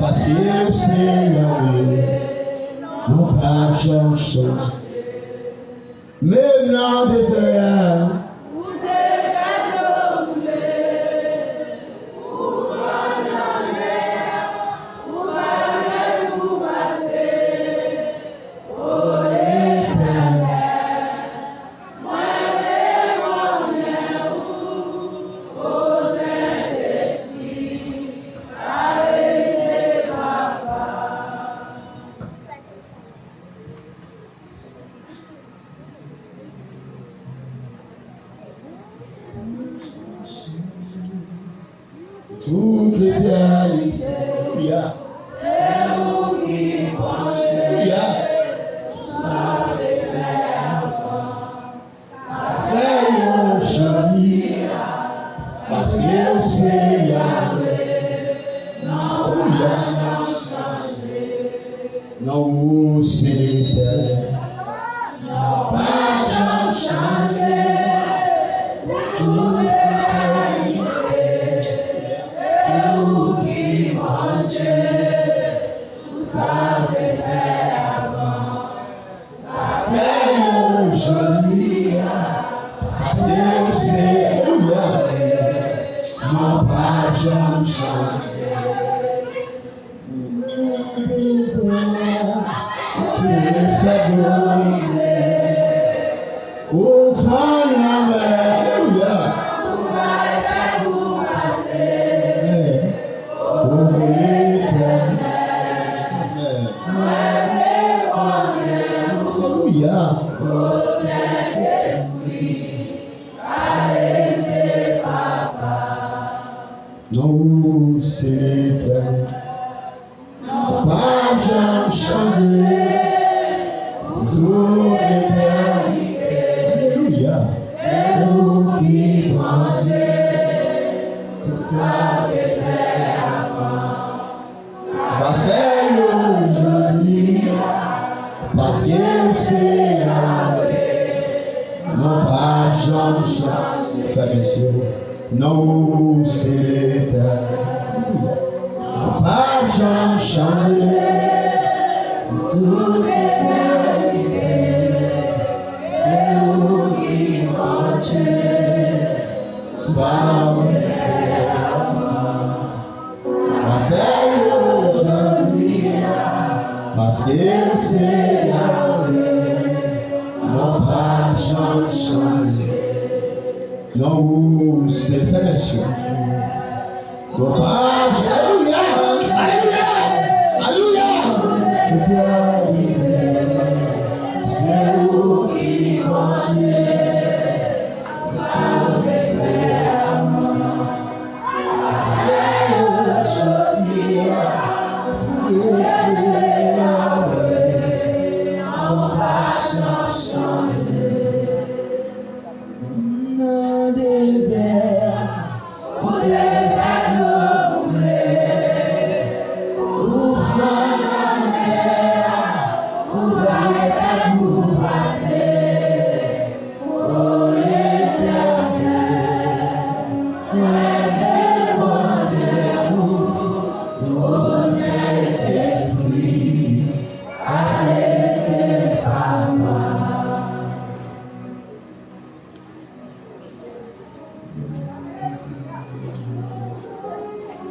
Paske ou se Yahweh, nou p ap janm chanje. Menm nan dezè a, Tout letènite. Alelouya. Alelouya. Fè yo jodi, paske ou se Yahweh. Alelouya. Non ou se Letènèl. Pa janm chanje. Tout etènite. Se ou ki Bondye. Tout sa ou te fè avan. Fè yo jodi, paske ou se Yahweh. Non p ap janm chanje. Ou te fè dlo koule. Ou fann lanmè. Alelouya. Amen. O Letènèl. Amen. Alelouya. Non ou se Letènèl. Ou p ap janm chanje pou tout etènite. Alelouya. Se ou ki Bondye. Tout sa ou te fè avan. Ou ka fè yo jodi, paske ou se Yahweh. Non p ap janm chanje. Frè m e sè, non ou se Letènèl. Ou p ap janm chanje. Tout etènite, se ou ki Bondye. Sa ou fè avan. Pa fè yo jodi, paske ou se Yahweh, non pa janm chanje. Non ou se fè mèsi. Non pa, alelouya, alelouya, alelouya. Etènite, se ou ki Bondye. Nan dezè a, ou te fè dlo koule, ou fann lanmè a, ou bay tèt ou pase. O Letènèl, mwen depann de ou, o Sentespri, ale de papa.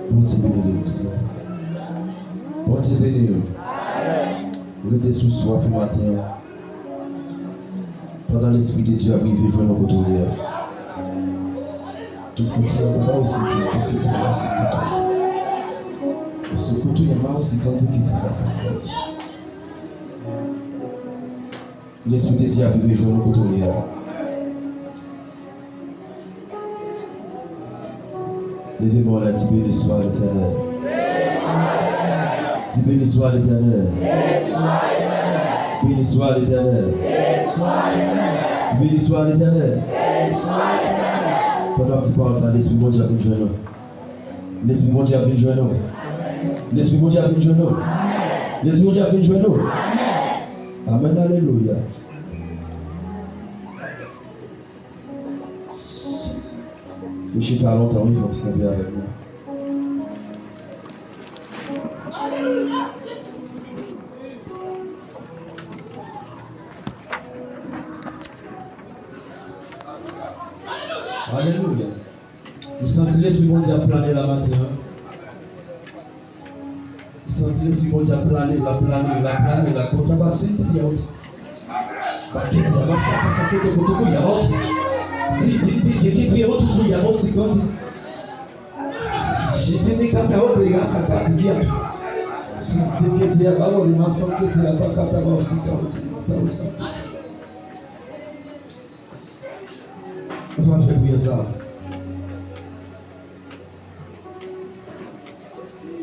Bondye beni legliz la. Bondye beni w. Rete sou swaf maten an. Pandan Lespri de Dye ap rive jwenn ou kote w ye a. Tout kote w ye a, papa, ou se ki kote ki rase kote. Ou se kote w ye a, ma, ou se kote ki rase kote. Lespri de Dye ap rive jwenn ou kote w ye a. Leve men w la, di, Béni soit l'Éternel. Di, Béni soit l'Éternel. Béni soit l'Éternel. Di, Béni soit l'Éternel. Pandan w ap di pawòl sa, Lespri Bondye ap vin jwenn ou. Lespri Bondye ap vin jwenn ou. Lespri Bondye ap vin jwenn ou. Lespri Bondye ap vin jwenn ou. Amèn, alelouya. Ou chita lontan, wi, fè yon ti kanpe avèk nou. Alelouya. M santi Lespri Bondye ap plane la maten an. M santi Lespri Bondye ap plane, l ap plane, l ap plane, l ap konta ba senti out. Ba kete a, ba sa, ba koto, koto, koto, ya out. Si, di, di, di, di, di, out, koto, ya out, si, koto. Si, di, di, kata, out, ya sa, kata, di, out. Si, di, kete a, ba, lo, ma, sa, kete a, ta, kata, ba, si, ka, out, ta, out, sa. Ou pa fè priyè sa.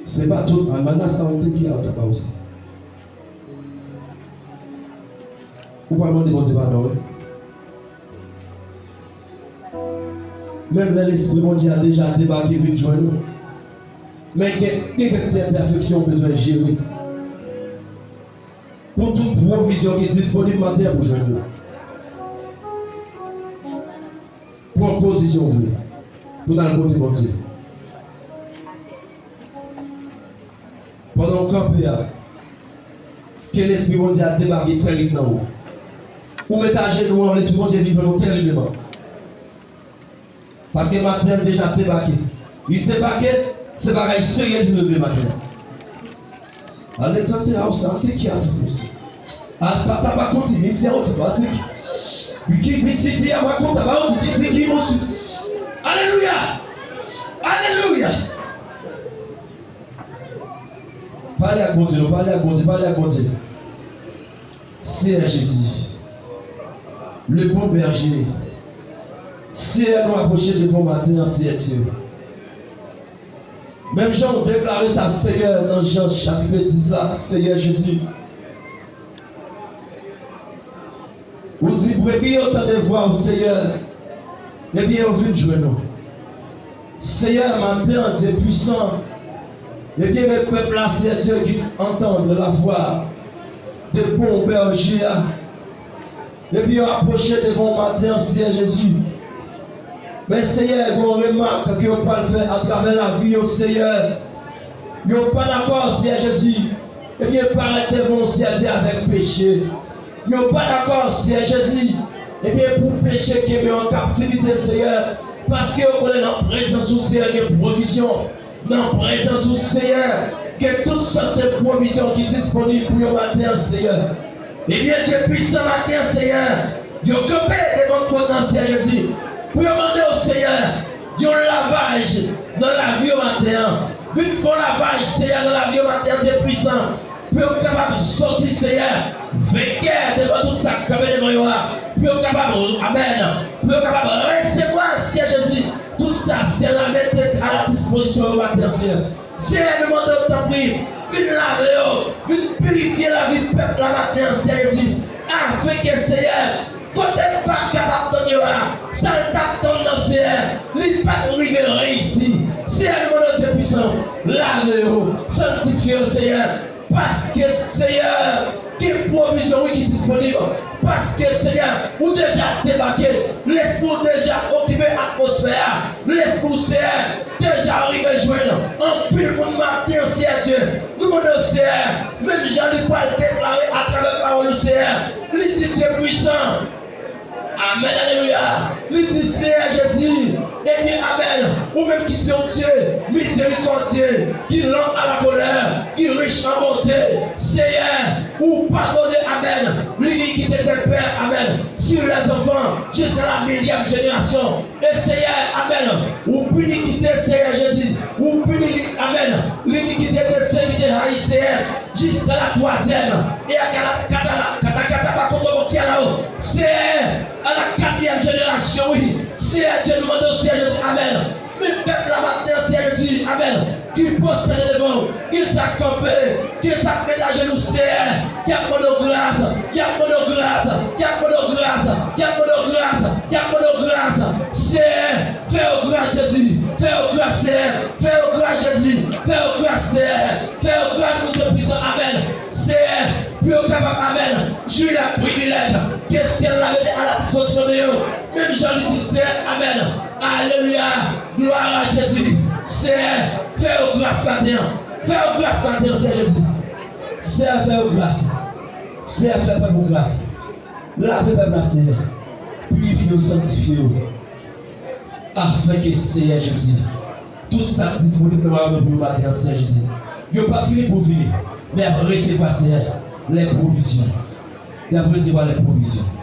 Se pa tout almana sa ou te ki a ou ta ba ou sa. Ou pa mande Bondye padon, wi. Menm lè Lespri Bondye a deja debake vin jwenn ou. Men gen, gen kèk ti enpèfeksyon ou bezwen jere. Pou tout pwovizyon ki disponib maten an pou jwenn yo. Pran pozisyon w vle pou n al kote Bondye. Pandan w kanpe a, ke Lespri Bondye a debake tèrib nan ou. Ou met ajenou an, Lespri Bondye vin jwenn ou tèribleman. Paske maten an deja debake. Li debake, se bagay serye li leve maten an. Ale kante a ou sa, te ki a ti pousi. Al kata ba konti, misye ou ti pase ki. Biki, bisi, di a ba konta ba ou, di, di, di, mosi. Alelouya! Alelouya! Pale ak Bondye, non, pale ak Bondye, pale ak Bondye. Seyè Jezi, le bon bèje, Seyè, nou apwoche devan w maten an, Seyè Dye. Menm jan w deklare sa, Seyè, nan Jan chapit dis la, Seyè Jezi. Ou di, brebi yo tande vwa w, Seyè, ebyen, yo vin jwenn ou. Seyè, maten an, Dye pwisan, ebyen, men pèp la, Seyè Dye, ki antann lavwa de bon bèje a, epi yo apwoche devan w maten an, Seyè Jezi. Men, Seyè, gen yon remak ke yo pral fè atravè lavi yo, Seyè. Yo pa dakò, Seyè Jezi, ebyen, parèt devan w, Seyè Dye, avèk peche. Yo pa dakò, Seyè Jezi, ebyen, pou peche kenbe yo an kaptivite, Seyè, paske yo konnen nan prezans ou, Seyè, gen pwovizyon. Nan prezans ou, Seyè, gen tout sòt de pwovizyon ki disponib pou yo maten an, Seyè. Ebyen, Dye pwisan, maten an, Seyè, yo kanpe devan twòn nan, Seyè Jezi, pou yo mande w, Seyè, yon lavaj nan lavi yo maten an. Vin fè yon lavaj, Seyè, nan lavi yo maten an, Dye pwisan, pou yo kapab sòti, Seyè, venkè devan tout sa k kanpe devan yo a, pou yo kapab, amèn, pou yo kapab resevwa, Seyè Jezi, tout sa syèl la mete a la dispozisyon yo maten an, Seyè. Seyè, nou mande w, tanpri, vin lave yo, vin pirifye lavi pèp la maten an, Seyè Jezi, afenke, Seyè, kote baka t ap tann yo a, sa l t ap tann nan, Seyè, li p ap rive reyisi. Seyè, nou mande w, Dye pwisan, lave yo, sanntifye yo, Seyè, paske, Seyè, gen pwovizyon, wi, ki disponib. Paske, Seyè, ou deja debake. Lespri w deja okipe atmosfè a. Lespri w, Seyè, deja rive jwenn anpil moun maten an, Seyè Dye. Nou mande w, Seyè, menm jan li pral deklare atravè pawòl ou, Seyè, li di, Dye pwisan, amèn, alelouya. Li di, Seyè Jezi, ebyen, amèn, ou menm ki se yon Dye mizerikòdye, ki lan a la kolè, ki rich an bonte, Seyè, ou padone, amèn, linikite dè pè, amèn, sur les enfants, jusqu'à la millième génération. E Seyè, amèn, ou pini kite, Seyè Jezi, ou pini li, amèn, linikite de sèvitè a Seyè, jiska la twazyèm, e a kata, kata, kata, kata, ba koto bo ki a la o. Seyè, a la katriyèm jenerasyon, wi. Seyè Dye, nou mande w, Seyè Jezi, amèn. Men pèp la maten an, Seyè Jezi, amèn, ki pwostène devan w, ki sa k kanpe, ki sa k met ajenou, Seyè, y ap mande w gras, y ap mande w gras, y ap mande w gras, y ap mande w gras, y ap mande w gras. Seyè, fè yo gras, Jezi, fè yo gras, Seyè, fè yo gras, Jezi, fè yo gras, Seyè, fè yo gras, Bondye pwisan, amèn. Seyè, pou yo kapab, amèn, jwi la privilèj ke syèl la mete a la dispozisyon de yo. Men Menm jan li di, Seyè, amèn, alelouya, glwa a Jezi. Seyè, fè yo gras maten an. Fè yo gras maten an, Seyè Jezi. Seyè, fè yo gras. Seyè, fè pèp ou gras. Lave pèp la, Seyè. Pirifye yo, sanktifye yo. Afenke, Seyè Jezi, tout sa k disponib nan wayòm nan pou yo maten an, Seyè Jezi, yo p ap vini pou vini, men y ap resevwa, Seyè, lè pwovizyon. Y ap resevwa lè pwovizyon.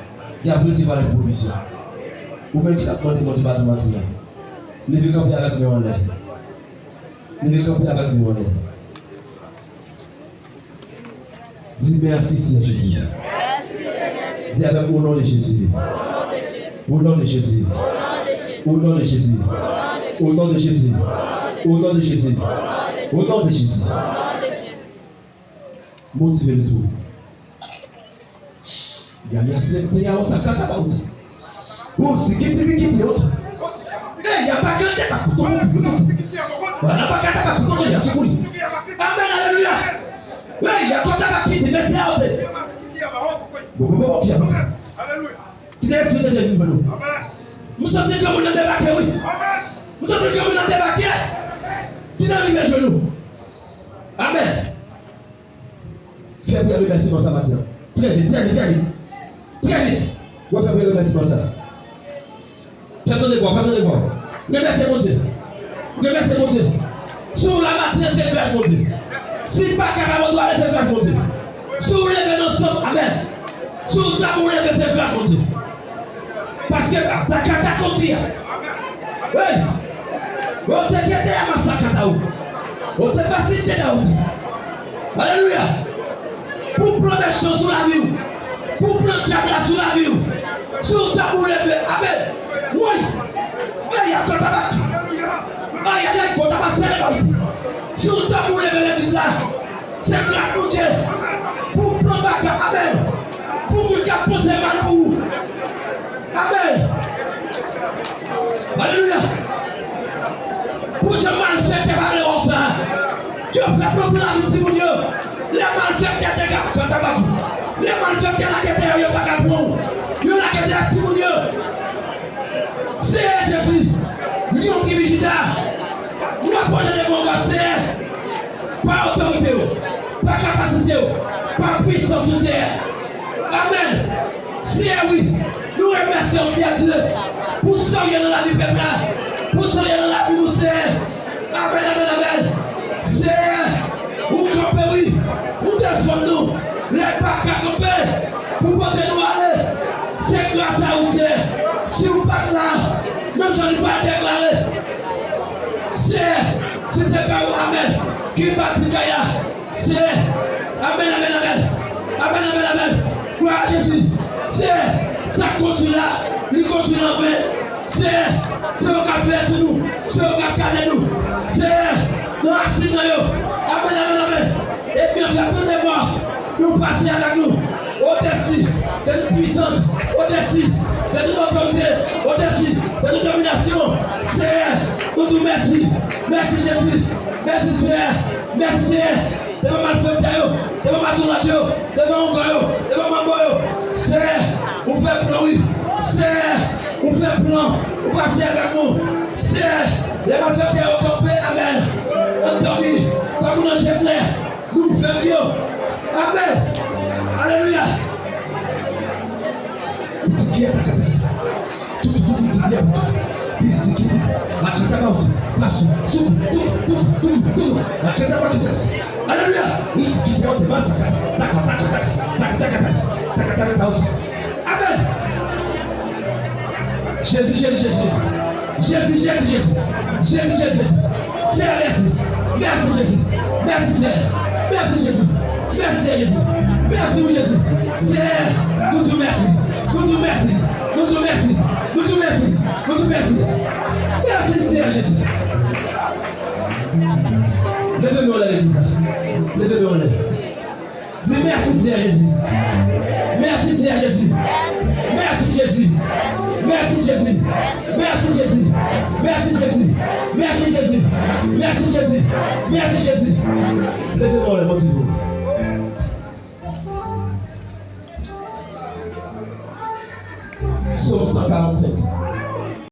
Y ap resevwa lè pwovizyon. Ou menm ki t ap mande Bondye ba nou maten an, leve kanpe avèk men w anlè. Leve kanpe avèk men w anlè. Di mèsi, Seyè Jezi. Di avèk mwen, o non de Jezi. O non de Jezi. O non de Jezi. O non de Jezi. O non de Jezi. O non de Jezi. Motive lespri w. Ya, ya, sente ya, o takata ba, o. O, si kiti, kiti, o. Ei, ya, pa kante ba, kutu, kutu, kutu. Ba, na pa kata ba, kutu, ya, sukuli. Amèn, alelouya. Ei, ya, kota ba, kiti, mesi a, o. Bo, bo, bo, bo, ki a, bo. Kite espri de Jezi vin nou. M santi granmoun nan debake, wi. M santi granmoun nan debake. Kite l rive jwenn nou. Amèn. Fè priyè remèsiman sa maten an. Trè vit, trè vit, trè vit. Trè vit. W ap fè priyè remèsiman sa. Fè m tande vwa, fè m tande vwa. Remèsye Bondye. Remèsye Bondye. Si w la maten an, se gras Bondye. Si w pa kapab, w dwe ale, se gras Bondye. Si w leve nan sonm, amèn. Si w ta pou leve, se gras Bondye. Paske ta, ta, ta, ta konti a. Hey! Ote kete a masakata ou. Ote basite da ou. Alelouya. Pou plan mechan sou lavi w. Pou plan dyab la sou lavi w. Si w ta pou leve, amèn. Woy! Hey, a kota ba. Ay, ay, ay, kota ba sele ba. Si w ta pou leve legliz la. Se gras Bondye pou plan bagay, amèn. Pou moun k ap panse mal pou ou. Amèn. Alelouya. Pou jan malfektè pa vle wè w sa. Yo fè plan pou lavi timoun yo. Lè malfektè te ka pran tabak. Lè malfektè lage tè yo, yo pa ka pran w. Yo lage tè timoun yo. Seyè Jezi, lyon ki vijida, nou apwoche devan w, Seyè. Pa otorite w, pa kapasite w, pa pwisans ou, Seyè. Amèn. Seyè, wi, nou remèsye w, Seyè Dye, pou sa w ye nan lavi pèp la, pou sa w ye nan lavi nou, Seyè. Amèn, amèn, amèn. Seyè, ou kanpe, wi, ou defann nou. Lè pa ka kanpe pou pote nou ale, se gras a ou, Seyè. Si w pa t la, menm jan li pral deklare. Seyè, si se pa ou, amèn, ki bati kay la, Seyè, amèn, amèn, amèn. Amèn, amèn, amèn. Glwa a Jezi. Seyè, sa k konstwi la, li konstwi nan ven. Seyè, se yo k ap veye sou nou, se yo k ap gade nou. Seyè, nan aksidan yo. Amèn, amèn, amèn. Ebyen, fè plen de mò, nou pase avèk nou. Odesi de tout pwisans, odesi de tout otorite, odesi de tout dominasyon. Seyè, nou di w mèsi. Mèsi, Jezi. Mèsi, Seyè. Mèsi, Seyè. Devan malfektè yo, devan masonaj yo, devan oungan yo, devan manbo yo. Seyè, ou fè plan, wi. Seyè, ou fè plan. Ou pase avèk nou. Seyè, lè malfektè yo kanpe, amèn, ann dòmi, kòm nan je klè, nou venk yo. Amèn. Alelouya. Aleluya. Aleluya. Amen. Jezi, Jezi, Jezi, Jezi. Jezi, Jezi, Jezi. Jezi, Jezi, Jezi. Seyè, mèsi. Mèsi, Jezi. Mèsi, Seyè. Mèsi, Jezi. Mèsi, Seyè, Jezi. Mèsi, wi, Jezi. Seyè, nou di w mèsi. Nou di w mèsi. Nou di w mèsi. Nou di w mèsi. Nou di w mèsi. Mèsi, Seyè Jezi. Leve men w anlè legliz la. Leve men w anlè. Di mèsi, Seyè Jezi. Mèsi, Seyè Jezi. Mèsi, Jezi. Mèsi, Jezi. Mèsi, Jezi. Mèsi, Jezi. Mèsi, Jezi. Mèsi, Jezi. Mèsi, Jezi. Leve men w anlè, motive w. Sòm san karannsenk.